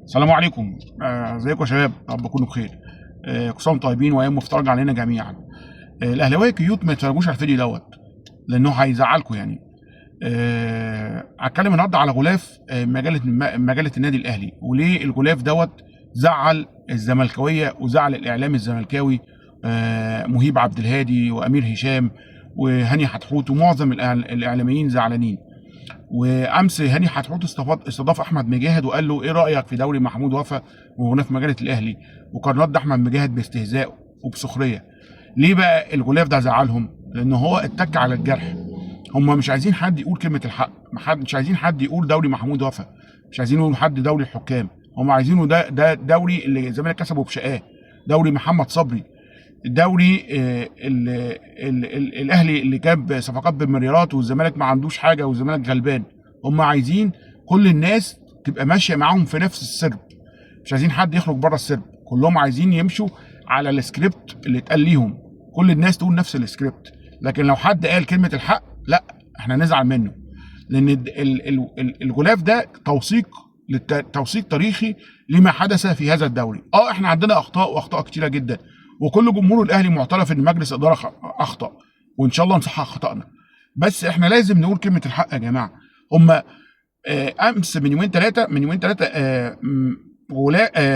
السلام عليكم. ازيكم يا شباب؟ رب تكونوا بخير. كل سنة وانتم طيبين وايام مفترجه علينا جميعا. الاهلاوية cute ما يتفرجوش على الفيديو دوت لانه هيزعلكم يعني. هتكلم النهارده على غلاف مجلة النادي الاهلي، وليه الغلاف دوت زعل الزملكاويه وزعل الاعلام الزملكاوي، مهيب عبد الهادي وامير هشام وهاني حتحوت ومعظم الاعلاميين زعلانين. وامس هاني حتحوت استضاف احمد مجاهد وقال له ايه رايك في دوري محمود وفا وغلاف مجلة الاهلي، وكان رد احمد مجاهد باستهزاء وبسخريه. ليه بقى الغلاف ده زعلهم؟ لان هو اتك على الجرح. هم مش عايزين حد يقول كلمة الحق، مش عايزين حد يقول دوري محمود وفا، مش عايزين يقولوا حد دوري الحكام، هم عايزينه ده دوري اللي الزمالك كسبه بشقاه، دوري محمد صبري، الدوري الاهلي اللي جاب صفقات بالمليارات والزمالك ما عندوش حاجة والزمالك غلبان. هم عايزين كل الناس تبقى ماشية معاهم في نفس السرب، مش عايزين حد يخرج بره السرب، كلهم عايزين يمشوا على السكريبت اللي اتقال ليهم، كل الناس تقول نفس السكريبت. لكن لو حد قال كلمة الحق لا، احنا نزعل منه، لان الغلاف ده توثيق تاريخي لما حدث في هذا الدوري. احنا عندنا اخطاء واخطاء كتيرة جدا، وكل جمهور الاهلي معترف ان مجلس ادارة اخطا، وان شاء الله نصحح خطأنا، بس احنا لازم نقول كلمة الحق يا جماعة. هم امس من يومين ثلاثة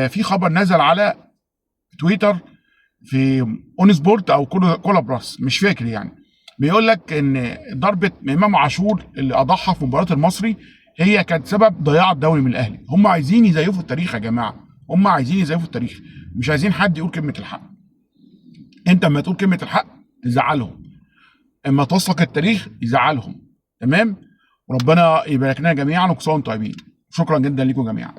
في خبر نزل على تويتر في اون سبورت او كولا براس مش فاكر يعني، بيقول لك ان ضربه امام عاشور اللي اضحى في مباراة المصري هي كانت سبب ضياع الدوري من الاهلي. هم عايزين يزيفوا التاريخ يا جماعة، هم عايزين يزيفوا التاريخ، مش عايزين حد يقول كلمة الحق. انت اما تقول كلمة الحق تزعلهم، اما توثق التاريخ يزعلهم. تمام، وربنا يبارك لنا جميعا وكل سنة وانتم طيبين. شكرا جدا لكم جميعا.